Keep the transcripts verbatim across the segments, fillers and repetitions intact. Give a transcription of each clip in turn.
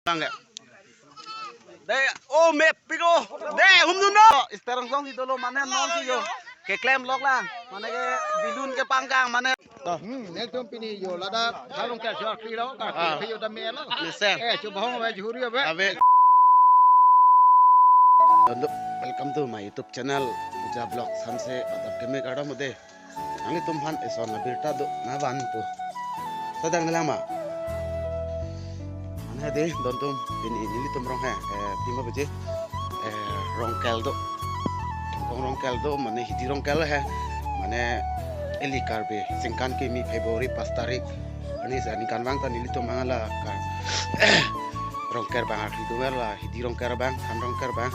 Bang ke. Dei, oh, mepik lo. Dei, humdun lo. Stereng song si dolo mane non si jo. Keklem lok lang. Mane ke balloon kepangkang mane. To. Hmm, ekdom pini jo ladak. Halong ke jor pilo. Ah. Phi jo dam melo. Mesen. Eh, coba hong ave juri ave. Ave. Hello, welcome to my YouTube channel, Puja Vlogs. Hamse adap keme kardom de. Nanglitum aphan eson abirta do na van pu. Sadang nelang ma. Mane dei dontum pini nelitum rong he, eh, pima beje, eh, Rongkel do. Rong Rongkel do, mane Hidi Rongkel he. Mane ili Karbi singkan kimi February pas tarik. Ani sa ningkan vang ta nelitum mangala ka Rongker bang akli dumer la Hidi Rongker bang, Than Rongker bang.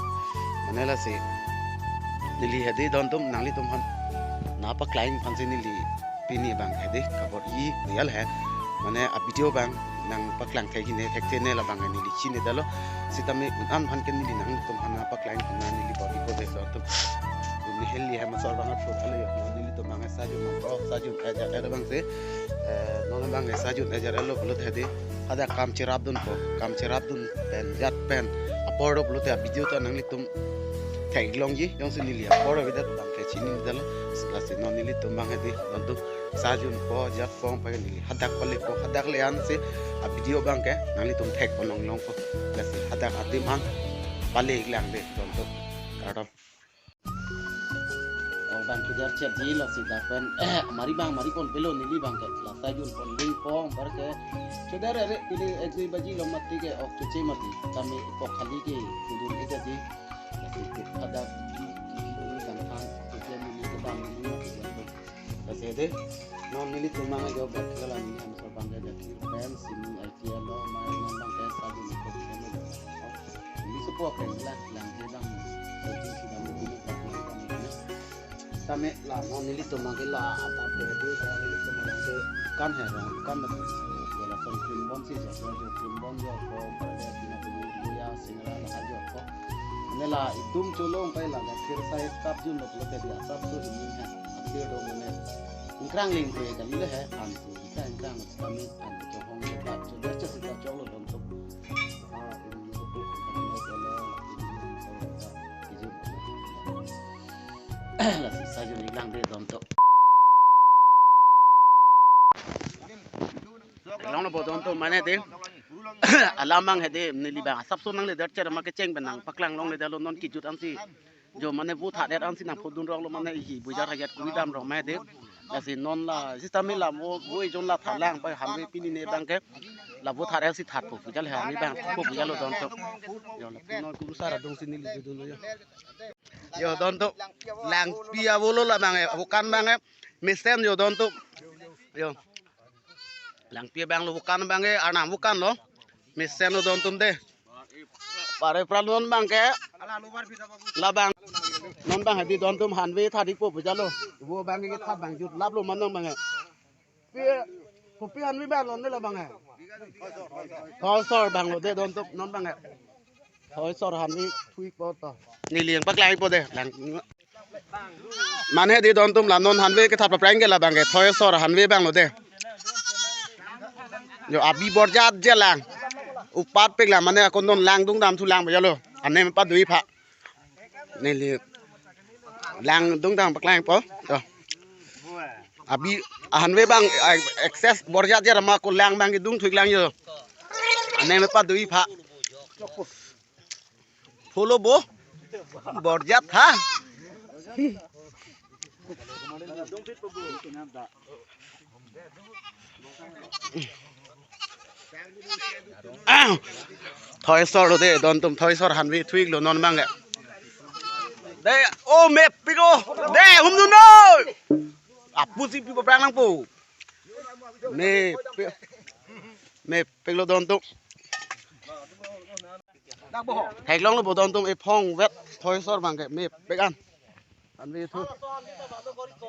Mane lasi neli hedi dontum nanglitum aphan nangpaklang aphan si neli pini bang hedi kabor-i real he. Mane a video bang nangpaklang thek ne thek ne labang neli chini dalo. Sitame un-an aphan ke neli nanglitum aphan nangpaklang aphan neli bor-ipo de so tum. Neli heli he masor bang atur ale yo nelitum bang sajun bang sajun ejar elo bang si. Eh, non bang sajun ejar elo pulote hedi. Ada kam cherap dunpo, kam cherap dun pen jat pen apor do pulote a video ta nanglitum theklongji, jongsi neli apor avedet bang ke chini dalo. Lasi non nelitum bang hedi dontum sajunpo, jatpo, pa neli hadak palepo, hadak le-an si a video bang ke nanglitum thekpon longlongpo. Lasi hadak adim an pale lang de dontum. Kardom. Ong bang kejar chet ji lasi dak pen mari bang mari pon pelo neli bang ke la sajunpon lingpon bar ke. Sudah re pini ek dui baji lo mati ke ok cuci mati. Kami pok khali ke kudur ida ji. Lasi ke hadak ini kan kan ke neli ke bang neli. Lasi de non nelitum bang jo bek kala neli am so bang ke pen sini ai tiang lo mai non bang ke sajun ko ke lo. Neli supo ke la lang ke dam. Jadi sudah neli bang ke. Tame la non nelitum bang ke la ada pe de nelitum bang ke kan he bang kan mati. Wala son krim bon si jo jo krim bon jo ko pada tina tu ya singara la jo ko. Nela itum cholong pai la gathir sai kap jun lo pulote dia sap tu ini ha. Akhir do mane. Ingkrang ling pe kali le he an tu kita ingkrang kami an tu hong le kap tu dia cek kita cholo dontum. Ah, ini tu kami le kelo ini so kita ijin. Lasi sajun ingkrang de dontum. Long lo bo dontum mane de. Alam bang hedi neli bang asap so nangledet cherap ma kecheng pen nangpaklang longledetlo non kejut ansi. Jo mane vo thadet ansi nangphodun rong lo mane hi bujar hajat kuri dam rong ma hedi. Lasi non la sitame la mo vo ejon la thalang pa hanve pini ne bang ke. La vo thadet si thatpo puja le hanve bang po puja lo dontum. Jo la non kuru sara dong si neli judun lo jo. Jo dontum. Langpi avelo la bang e, bukan bang e. Mesen jo dontum. Jo. Langpi bang lo bukan bang e, arnam bukan lo. Mesen lo dontum de. Pare pran non bang ke. Labang. Non bang hedi dontum hanve thadik po puja lo. Vo bang ke tha bang jut lap lo manang bang e. Pi, kopi hanve bang lo ne labang e. Thoi sor bang lo de dontum non bang e. Thoi sor hanve thui po to. Neli nangpaklang po de. Lang. Mane hedi dontum la non hanve kethat paprang ke labang ke thoi sor hanve bang lo de. Jo abi borjat je lang. Upat pek lang mane ako non lang dungdam thu lang ba jalo. Anem pa dui pha. Neli lang dungdam paklang po. To. Abi hanve bang, ah, excess borjat je rama ko lang bang dung thu lang jo. Anem pa dui pha. Follow bo. Borjat ha. Ah, thoi sor lo de, dontum thoi sor hanve thuik lo non bang e. De, oh, mepik lo. De, humdun lo. Apu si pi paprang nangpo. Mepik. Mepik lo dontum. Theklong lo bo dontum ephong vet thoi sor bang ke mepik an. An ve thu.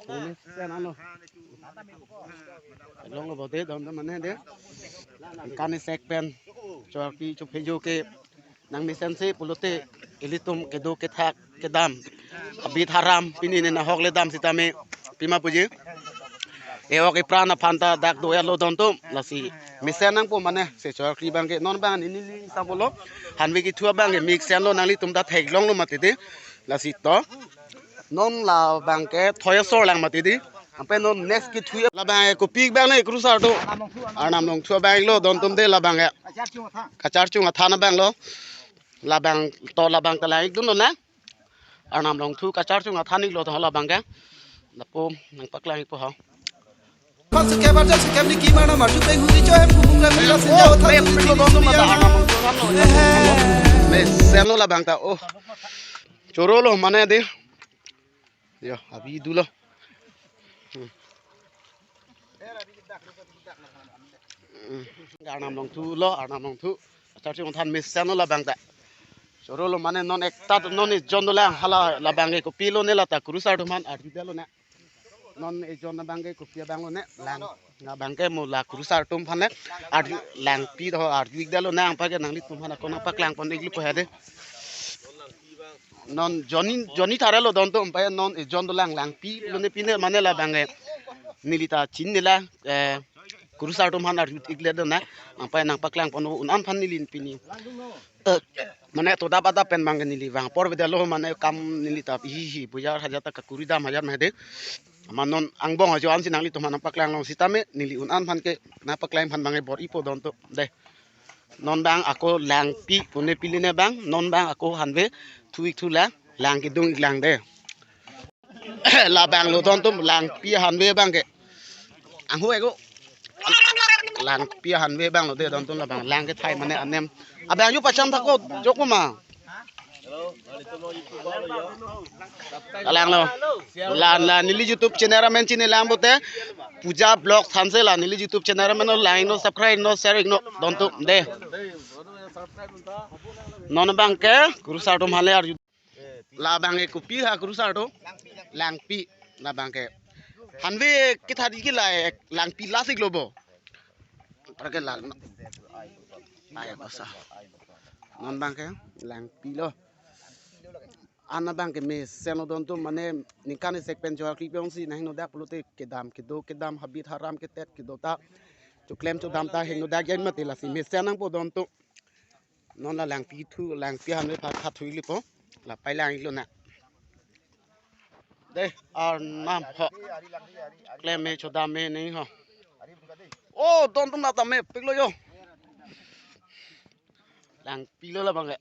Ini sen ano. Theklong lo bo de dontum mane de. Kani sek pen. Chorpi chophejo ke nangmesense pulote ilitum kedo kethak kedam. Abi tharam pini ne nahok le dam sitame pima puji. e-ok epran aphan ta dak do-etlo don atum. Lasi mesen nangpo mane se chor kri abangke non abang neli ning sampo lo. Hanve kethu abangke mesen lo, nanglitum ta theklonglo mati de. Lasi to non labangke thoi asor lang mati de. Anpen non next kethu labangke kopi abang ne kurusar atum. Arnam Longthu abang lo don atum de labangke. Kacharchung athan abang lo. Labang to labang ta lang-ikdunlo na. Arnam Longthu kacharchung athan-iklo to labangke. Lapu nangpaklang-ikpo ho. Pasu kebar jas kem ni ki mana marju peng huri cho em kumung ram mila senja Oh, otha baik, tuli betul, tuli betul, tuli betul, yang. Arnam Longthu kan lo. Mesen lo labang ta. Oh. Choro lo mane de. Yo, abi dulo. Hmm. Hmm. Arnam Longthu lo, Arnam Longthu. Kacharchung athan mesen lo labang ta. Choro lo mane non ekta non ejon dolang hala labangke kopi lo ne lata kurusar atum aphan arjudetlo ne. Non ejon abangke kopi abang lo ne lang. Labangke mo la kurusar atum aphan ne arju langpi do arju-ikdetlo ne, anpake nanglitum aphan ako nangpaklang pon-iklo po ha de. Non jonni jonni thare lo don atum, anpake non ejon dolang langpi lo ne pine mane labangke neli ta chinine la, eh, kurusar atum aphan arju-ikledetlo ne, anpake nangpaklang pon un-an aphan neli pini. Eh, mane to dap adap pen abangke neli vang apor avedetlo mane kam neli ta hi hi bojar hajar ta kakuri dam hajar ma ha de. Mane non angbong ajo ansi nanglitum aphan nangpaklang long sitame neli un-an aphan ke nangpaklang aphan abangke bor-ipo don atum de. Non abang ako langpi pune pili ne abang, non abang ako hanve thu-ik thu la lang kedung-ik lang de. Labang lo don atum langpi hanve abangke. Anghu ego. Langpi hanve abang lo de don atum labang lang kethai mane anem. Abang yu pacham thakot jok ma. Kalang lo. La, la neli YouTube channel amen chini lang pote. Puja Vlog thansi la neli YouTube channel amen lo, like no, subscribe no, share no don atum de. Non abangke kurusar atum aphan le arju. Labangke kopi ha kurusar atum? Langpi. Labangke. Hanve kethari ke la langpi last-iklo bo. Tarke la. Ai basa. Non abangke langpi lo. An abangke mesen lo don atum mane ningkan isi pen chor kri pen si nahingno dak pulote kedam kedo kedam habit haram ketet kedo ta. Choklem chodam ta hingno dak jan mati lasi mesen nangpo don atum. Non la langpi thu, langpi hanve phat phat thu-iklipo. La pailang-iklo na. De, arnam ho. Klem me chodam me neng ho. Oh, don atum la ta mepiklo yo. Langpi lo labangke.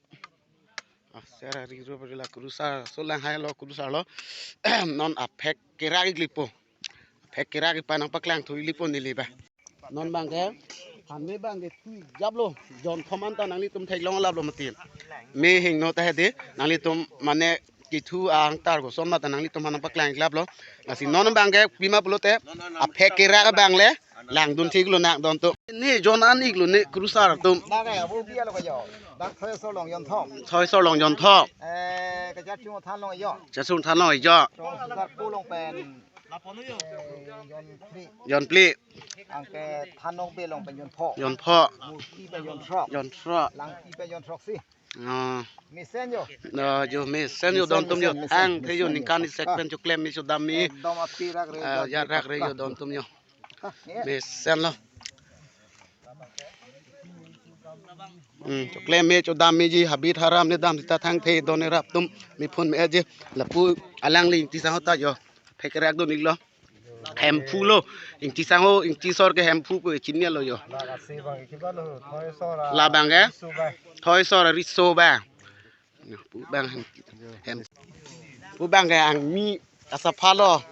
Ah, sera ri ro ri la kurusar. So lang hai lo kurusar lo. Non aphek kerak-iklipo. Aphek kerak-ik aphan nangpaklang thu-iklipo neli ba. Non abangke, hanve abangke thu-ik japlo, jonthom an ta nanglitum theklong laplo mati. Me hingno ta ha de, nanglitum mane kethu angtar koson ma ta nanglitum aphan nangpaklang-ik laplo. Lasi non abangke pima pulote, aphek kerak abang le, langdun thiklo nak don atum. Ne jon an-iklo ne kurusar atum. Dak ya, abu biya lo kayo. Dak thoi asor long jonthom. Thoi asor long jonthom. Eh, kacharchung athan long yo. Kacharchung athan long yo. Rong sudar pu long pen. Eh, jonphli. Jonphli. Anke thanok be long pen jonpho. Jonpho. Murti pen jonthrok. Jonthrok. Langpi pen jonthrok si. Oh. Mesen yo. No, yo mesen yo Mesen, don atum yo. Mesen, mesen, Ang the yo mesen, ningkan mesen. Isi pen choklem me chodam me. Ekdom api rak re Ah, jo ya api rak re pakka. Yo don atum yo. Ah, ye. Mesen lo. Hmm, choklem me chodam meji habit haram ne dam sita thangthe don erap atum me phun me-etji lapu alangli Ingti Sangho ta yo. Phek kerak dun-iklo. Hemphu lo. Ingti Sangho, Ingti Sor ke Hemphu pu chinilo yo. Labang ke? Thoi asor riso ba. Pu abang hem, hem. Pu abang ke angmi asapha lo.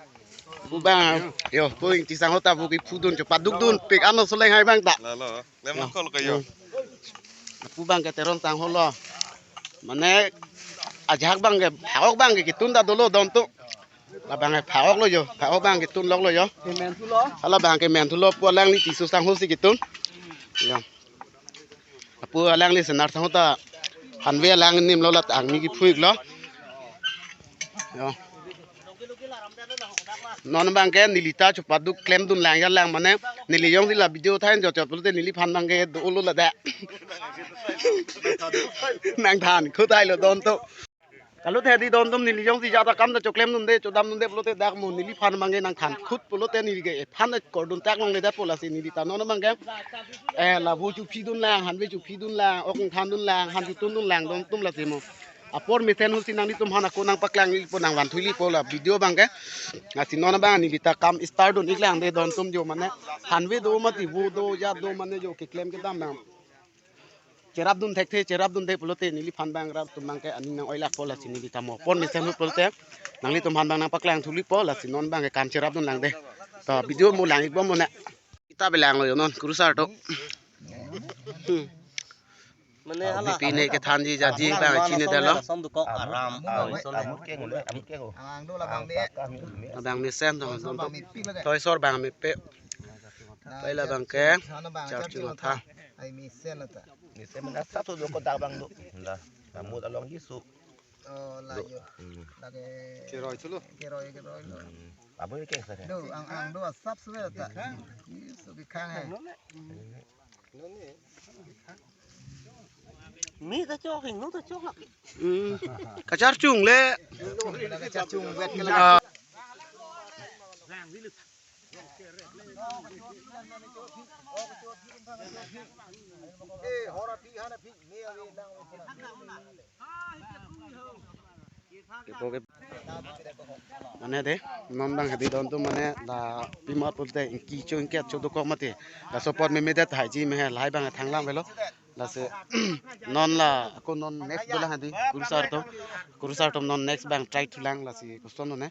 Pu abang yo, pu Ingti Sangho ta pu kephudun chopadukdun pik ano soleng hai abang ta. Lalo, lem Yo. Kol kayo. Hmm. Pu abang ke Teron Sangho lo. Mane ajak abang ke, phak-ok abang ke ketun ta dolo don atum. Labang ke phak-ok lo yo, phak-ok abang ketun lok lo yo. Amen thu lo. Hala abang ke amen thu lo pu alangli Tisso Sangho si ketun. Yo. Apu alangli Senar Sangho ta hanve alang nim lo la ta angmi kephu-iklo. Yo. Non abang ke neli ta chopaduk klemdun lang ya lang mane neli jongsi la video than jo chot pulote neliphan abang ke dolo ladak. Nangthan khutai lo don atum. Lalu te hedi don atum neli jongsi jat akam ta choklem dunde, chodam dunde pulote dak mo neliphan abangke nangthan khut pulote neli ke ethan kordun tak longledet po lasi neli ta non abangke. Eh, la vo chuphi dunlang, hanve chuphi dunlang, ok than dunlang, han chutun dunlang don atum lasi mo. Apor mesen ahut si nanglitum aphan ako nangpaklang-ipo nangvanthu-ipo la video abangke. Lasi non abang neli ta kam start dun-ik lang de don atum jo mane. Hanve do mati vo do jat do mane jo keklem kedam nang cherap dun thekthe, cherap dunde pulote neliphan abang rat atum abangke aning nang-oilak po lasi neli ta mo apor mesen ahut pulote nanglitum aphan abang nangpaklang thulipo lasi non abangke kam cherap dun lang de. To video mo lang-ik bom mo ne. Kita belang lo yo non kurusar to. Hmm. Mane hala. Bipine kethanji jatji abang chinidetlo. Lason dokok aram. Amut ke ngule, amut ke ko. Ang do labang me. Abang mesen to. Lason abang mepi lake. Toisor abang mepi. Toila abangke. Charchu matha. Ai mesen ata. Mesen mana satu dokok dak abang do. La, amut along Jisu. Oh, la yo. Hmm. Lake. Keroi chulo. Keroi, keroi lo. Hmm. Abo ke sa. Do, ang, ang do asap suwe ta. Jisu kekhang hai. Mi ta chok, hingno ta chok lak. Hmm. Kacharchung le. Kacharchung vet ke la. Ah. Mane de, non abang hedi don atum mane la pima pulote ingki cho ingki acho dokok mati. Laso apor memedet haiji me lahai abang thanglang avelo. Lasi non la ako non next dolang hedi kurusar atum. Kurusar atum non next abang try thulang lasi koson ne.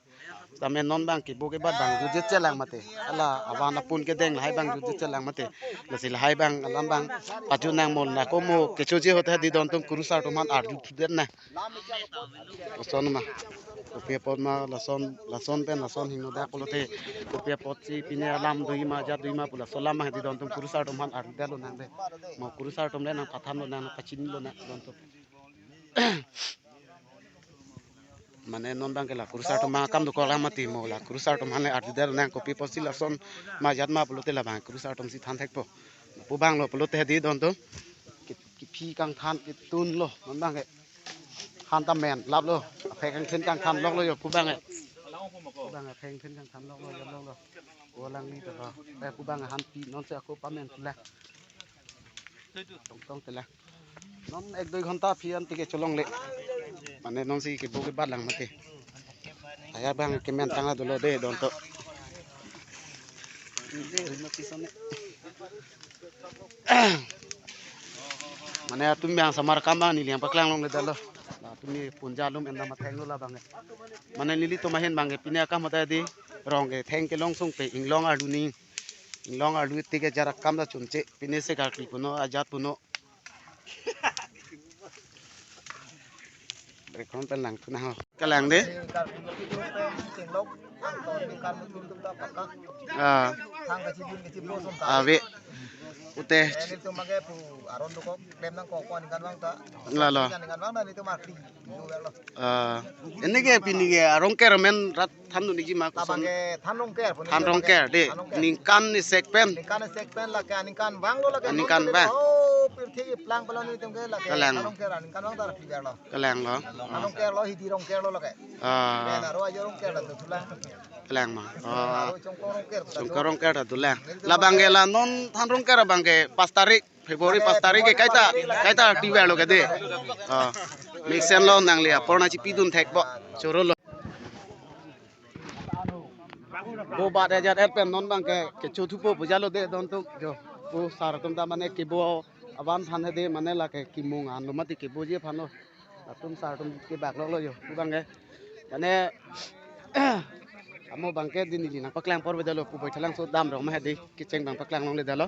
Tame non abang kebo kebat abang jutjet chelang mati. Hala avan apun kedeng lahai abang jutjet chelang mati. Lasi lahai abang alam abang pajut nang mol na komo kechoji ahut hedi don atum kurusar atum aphan arju thudet na. Koson ma. Kopi apot ma lason, lason pen lason hingno dak pulote. Kopi apotsi pine alam do-i ma jat do-i ma pu laso alam ma hedi don atum kurusar atum aphan arjudetlo nang de. Mo kurusar atum le nangpathanlo nang pachinilo nang don atum. Mane non abangke la kurusar atum akam dokok lang mati mo la kurusar atum aphan le arjudetlo nang kopi apotsi lason ma jat ma pulote labang kurusar atumsi than thekpo. Pu abang lo pulote hedi don atum. Ki, kiphi kangthan kitunlo non abangke. Han ta men laplo. Aphek angthin kangthan loklo yo pu abangke. Pu abangke aphek angthin kangthan loklo yo loklo. O alangli ta ba. Eh, pu abang hanpi nonsi ako pamen thulang. Tong tong thulang. Non ek dui ghonta aphi an tike cholongle. Mane nonsi kebo kebat lang mati. Aya abang kemen tanglo dolo de don atum. Mane atum yang samar kama neli nangpaklang longledetlo. Atum ni punja alum enda mathenglo labang. Mane nelitum ahin abangke pine akam hota di rong ketheng kelong sungpe inglong arlu ni. Inglong arlu tike jarak kam ta chunche. Pine se karkli puno ajat puno. Rekon pen lang thulang ho. Kalang de. Ah. Ave. Ute. Lalo. Ah. Ini ke pini ke arong ker men rat than dun-ikji ma koson. Labang ke than rongker pu ni. Than rongker de. Than rongker. Ningkan ni sek pen. Ningkan ni sek pen lake aningkan vanglo lake. Aningkan vang. Oh, pirthe plang pala nelitum ke lake. Kalang. Than rongker aningkan vang ta pi verlo. Kalanglo. Than rongkerlo hidi rongkerlo lake. Ah. Pen aro ajo rongker la thulang. Kalang ma. Ah. Aro chongkor rongker. Chongkor rongker ta thulang. Labang ke la non than rongker abang ke pas tarik. February pas tarik ke kaita, kaita pi verlo ke de. Ah. Mesen lo nangli apor na chipidun thekpo. Chorolo. Bo bat ajat et pen non abangke, kecho thupo pu jalo de don atum. Jo. Pu sar atum ta mane kebo avan aphan hedi mane lake kimung anlo mati keboji aphan lo. Atum sar atum kebak loklo yo. Pu abangke. Mane amo abangke di neli nangpaklang apor avedetlo pu Baithalangso dam rong ma hedi kecheng abang paklang longledetlo.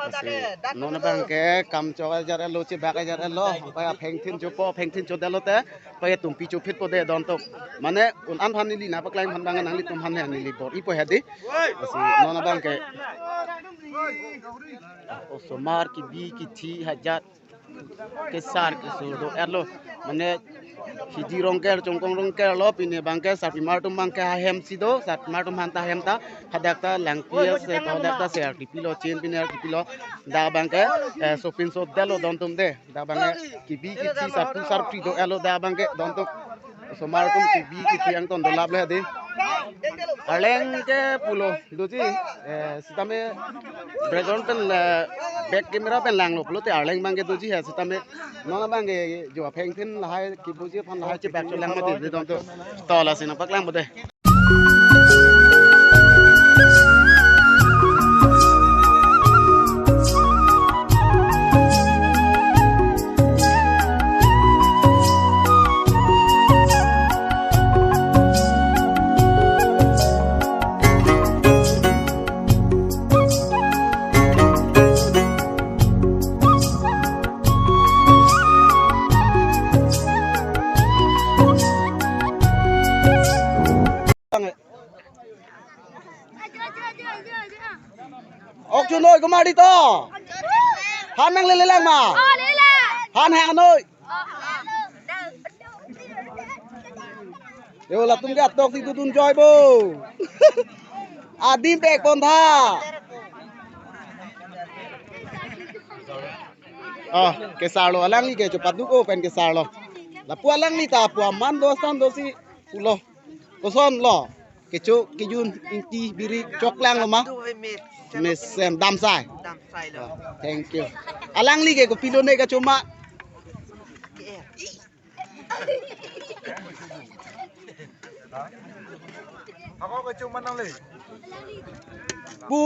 Lasi non abangke kam chok ajat etlo chebak ajat etlo. Pai apheng thin chopo, apheng thin chodetlo te. Pai atum pi chophitpo de don atum. Mane un-an aphan neli nangpaklang aphan abang nanglitum aphan neli bor-ipo hedi. Lasi non abangke osomar kebi kethi ajat kesar kesur do etlo. Mane Hidi Rongker, Chongkong Rongker lo, pine abangke sarpimar atum abangke ahem si do, sarpimar atum aphan ta ahem ta, hadak ta langpi ase, hadak ta se artipi lo, chen pine artipi lo, dak abangke, eh, sopin sodel lo don atum de, dak abangke, kibi kithi sarpu sarpi do-et lo dak abangke don atum, osomar atum kibi kithi angton dolap le de. Arleng ke pulo doji, eh, sitame background pen, eh, back camera pen langlo pulote arleng abangke doji he sitame non abangke jo apheng phin lahai kibuji aphan lahai chebak chelang mati de don atum. To lasi nangpaklang mati. Ok chunoi kumari to. Han nanglele lang ma? Han hang noi. Yo latum ke atok si dudun joi bo. Adim pek pon tha. Oh, kesar lo alangli ke chopat duk o pen kesar lo. Lapu alangli ta pu aman dosan dosi pulo. Koson lo. Kecho kejun ingti biri choklang lo ma. Mesen damsai. Oh, thank you. Alangli ke kopilo ne kachoma. Ako kachoma nangli. Pu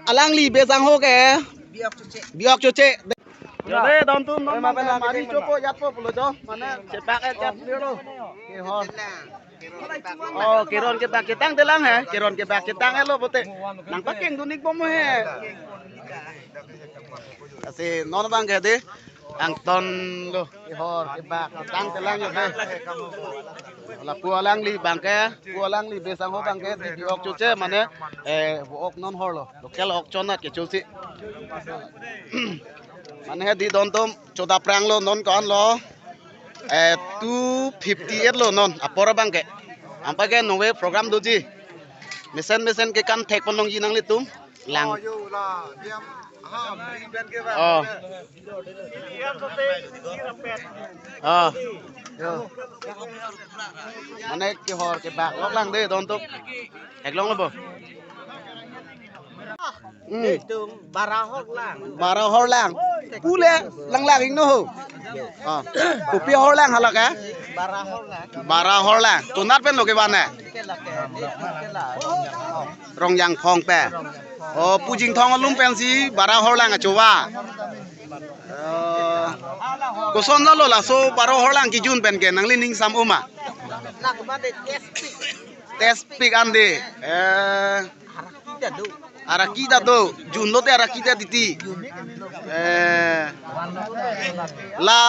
alangli besang ho ke. Biok choche. Biok choche. Yo de don atum non mari chopo jatpo pulo jo. Mane chepak et jat pulo. Ke ho. Oh, keron kebak ketang telang he. Keron kebak ketang he lo bote. Nangpakeng dunik bom he. Lasi non abangke de. Angton lo. Kehor kebak ketang telang yo de. Lapu alangli abangke. Pu alangli besang ho abangke. Di ok choche mane. Eh, ok non hor lo. Local ok chonat kecho si. Mane he di don atum. Choda prang lo non kon lo. Eh, two fifty-eight lo non apor abangke. Ampa ke nove program doji. Mesen mesen ke kan thek pon longji nanglitum. Lang. Oh. Oh. Yo. Mane kehor kebak lok lang de don atum. Eklong lo bo. Hmm. Itum bara hor lang. Bara hor lang. Pule lang lang ingno ho. Ah. Kopi hor lang hala ke? Bara hor lang. Bara hor lang. Tunat pen lo ke bane. Ke la ke, di ke la. Rongjangphong pe. Oh, pu Jingthong alum pensi bara hor lang achowa. Eh, koson lo laso bara hor lang kejun pen ke nangli ning sam uma. Lang ma de test pick. Test pick an de. Eh, Araki ta do. Araki ta do. Jun lote araki ta titi. Eh. La,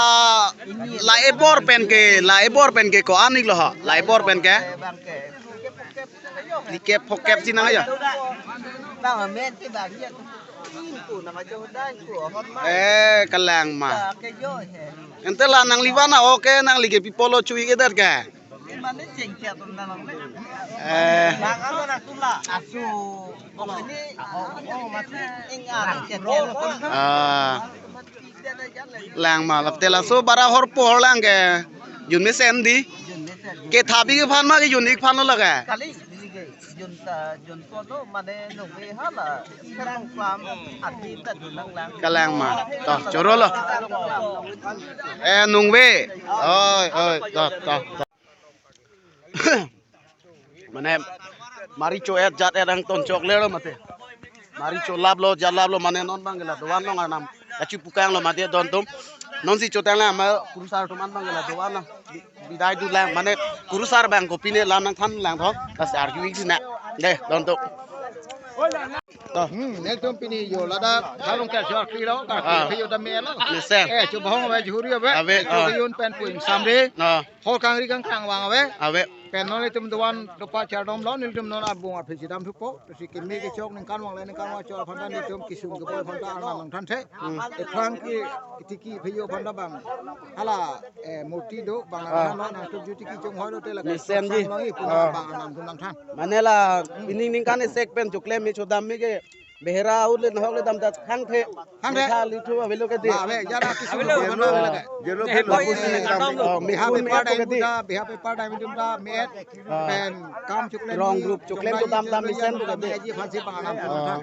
la ebor pen ke, la ebor pen ke ko-an ik lo ho. La ebor pen ke. Phlikep phokep si nang aja. Eh, kalang ma. Ante la nangli van na ok nangli ke pi pulo chu-ik edet ke. Eh. Ah. Lang ma lap te laso bara hor po hor lang ke. Jun mesen di. Ke thabi ke phan ma ke jun ik phan lo lake. Kalang ma. To, choro lo. Eh, nungve. Oi, oi, to, to, to. Mane, mari cho-et jat-et angton chokle lo mate. Mari cholap lo, jatlap lo, mane non abang ke la dovan long arnam. Kachi pukang lo mate don atum. Non si chotang la ma kurusar atum an abang ke la dovan lo. Bi-, bidai du lang, mane kurusar abang kopi ne lam nangthan lang tho. Lasi arju ik si na. De, don atum. To. Hmm, netum pini yo ladak halong ke jor kri lo, ka Ah. kri yo dam me lo. Mesen. Eh, chu bohong ave, jhuri ave. Ave, Chu ah. yun pen puim samre. Ah. Hol kangri kangkrang vang ave. Ave. Pen non itum dovan dopa chardom lo, nelitum non abung aphi chedam thupo. Lasi keme kechok ningkan vangle ningkan vangchok aphan ta nelitum kesung keboi aphan ta arnam nangthanthe. Ephrang ke tiki phejo aphan ta bang hala, eh, murti do bang Ah. nangthan lo, nangtup ju tiki chonghoi lote lake Mesen di. Soksang lo, ipu Ah. bang arnam atum nangthan. Mane la pining ningkan isi pen choklem me chodam me ke behera ahut le nahok le dam ta thangthe. Thangthe. Tha lithu avelo ke di. Ba, ave, jara kisu Avelo. lo, Avelo. avelo ke. Jelo He, phelo boy, busi eh, tam. Oh, me Biha phone me paper apo ke time di. ta, Biha paper time itum ta, me et, Ah. pen, kam choklem Rong ni, group choklem chokra tu tam ni, tam choklem mesen ni, tu tam ke di. aji phansi bang arnam Ah. nangthan.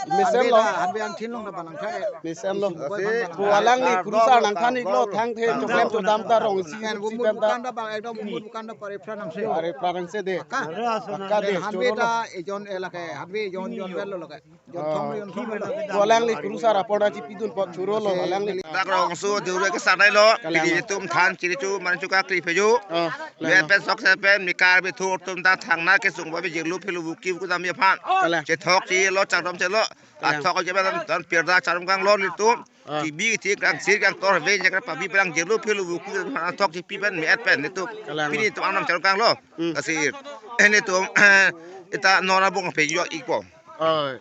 Mesen Hanbe lo. ta, hanbe angthin long ta bang nangthan. Mesen lo. Boy Asi, bang Pu nangthan. alang ni Ah, kurusar bang, nangthan bang, iklo bang. thangthe Bang, choklem bang. chodam ta rong isi Kan isi bumbu penta. bukan ta bang, ekdom bumbu bukan ta pare pran nangse. Pare pran nangse de. Ka? Paka de, Hanbe choro lo. ta, ejon, eh, lake, hanbe ejon, jon vel lo lake. Jon Ah. thom, jon thom lo. Pu alang ni kurusar apor ta chipidun apot choro lo, alang ni. Dak rong so, diure ke sanai lo. Kalang. Pini itum than chiri chu, man chu ka kri phejo. Ah, Ye kalang. pen sok se pen, mi kar bi thur tum ta thangna kesung ba bi jirlu philu buki buku dam ye phan. Kalang. Chethok chi lo, chakdom che lo. Kalang. Athok je ba dan, dan pirda charum kang lo nelitum. Ah. T B ti kang sir kang tor ve jakra pabi perang jelo phelo bu ku athok ti pi pen me et pen nelitum. Kalang. Pini itum arnam charum kang lo. Hmm. Asir. Eh, nelitum, eh, ita non abung aphi jo ikpo. Oi.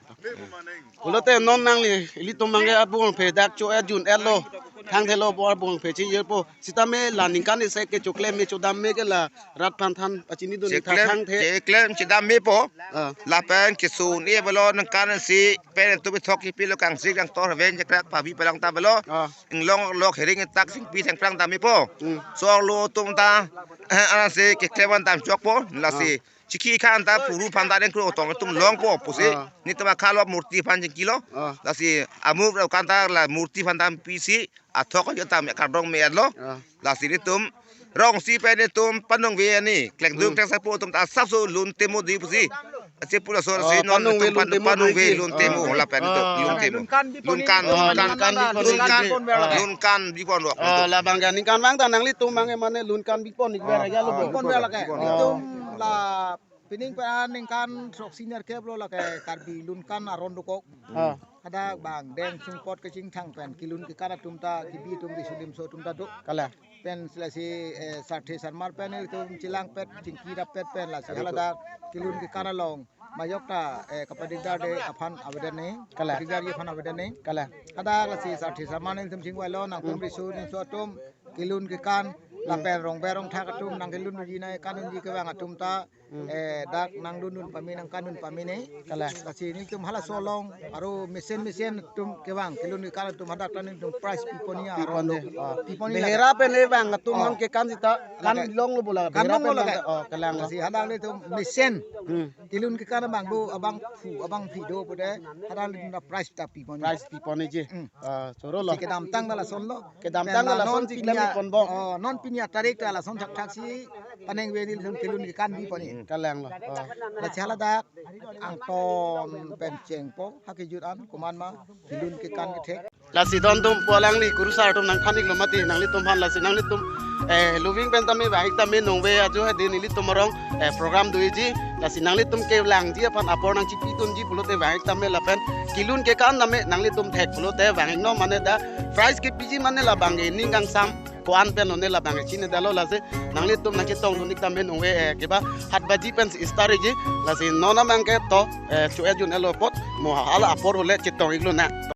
Pulote non nangli ilitum abang ke abung aphi dak cho-et jun-et lo. Thangthe lo bo abung aphi chi yepo. Sitame la ningkan isi ke choklem me chodam me ke la rat aphan than pachini dun ta Choklem, thangthe. choklem chodam mepo. Ah. Lapen kesun e belo ningkan isi pen tu bi thok kipi lo kang sik kang tor ven jakra pabi palang ta belo. Ah. Inglong lok hering tak sing pi thang plang dam mepo. Hmm. Sok lo tum ta, eh, ansi keklem an dam chokpo, lasi. Ah. Chiki khan ta puru phan ta deng kro tong tum longpo, pusi. Ah. Nelitum akha lo murti phan jingki lo. Ah. Lasi amuk lo kan ta la murti phan dam pisi, athok ke tam kardom me lo. Ah. Lasi nelitum rong si pen nelitum panung ve ani, klengduk Hmm. kleng sapo tum ta sapso lun temo di pusi. Ache pura so Oh, si non panung ve nelitum lun pan-, temo panung di ve si. lun temo, Ah. lapen nelitum Ah. lun temo. Lunkan bi Lunkan, poni. lunkan, Ah, lunkan bi poni. lunkan, Ah. lunkan bi pon lo. Ah, labang ke ningkan vang ta nanglitum abang ke mane lunkan bi pon ik Ah, ver ya lo ah, bo. Pon ver lake. Pon ver. Itum la pining pen ningkan sok senior kep lo lake Karbi lunkan aron dokok. Ah. Hadak bang deng sungpot kachingthang pen kelun kekan atum ta kebi atum riso nimso atum ta do. Kalang. Pen si lasi, eh, sarthe sarmar pen itum chelangpet chingki rappet pen lasi Kalang. haladak kelun kekan along majok ta, eh, kapadigdar de aphan avedetne. Kalang. Kapadigdar aphan avedetne. Kalang. Hadak lasi sarthe sarmar nelitum chingvai lo nangtum Hmm. riso nimso atum kelun kekan Hmm. lapen rongber rongthak atum nangkelun unji nangkan unji kevang atum ta Hmm. eh, dak nangdun dun pame nangkan dun pame ne. Kalang. Lasi nelitum halaso along aro mesen mesen atum kevang kelun kekan atum hadak ta nelitum prize pi pon ya Pi aron pon do. je. Oh. Pi pon ya Behera lake. pen le vang atum Oh. hang kekan sita kan Lake. long lo bola. Kan Behera long pen lo vang lake. ta, oh, kalang lo. Lasi hadak nelitum mesen Hmm. kelun kekan abang do abang phu abang phi do pute hadak nelitum ta prize ta pi pon ya. Prize pi pon je. Hmm. Ah, choro lo. Si kedamtang ta lason lo. Kedamtang Pen ta la lason non si klem pinya, pon bong. Oh, non pinya tarik ta lason thakthak si paneng ve nelitum kelun kekan bi pon ni. Kalang lo. Oh. Lasi haladak angton pen chengpo ha kejut an komat ma kelun kekan kethek. Lasi don tum pu alang ni kurusar atum nangthan ik lo mati nanglitum aphan lasi nanglitum, eh, lubing pen tame vang ik tame nong ve ajo ha din ilitum arong, eh, program do-iji. Lasi nanglitum kelangji aphan apor nangchipi dunji pulote vang ik tame lapen kelun kekan tame nanglitum thek pulote vang ik non mane dak prize kepiji mane labang ke ning kangsam ko-an pen non ne labang ke chinidetlo lasi nanglitum nangchetong dun ik tame nong ve, eh, keba hat baji pen si start-iji lasi non abang ke to, eh, cho-et jun-et lo apot mo hala apor hole chetong ik lonang.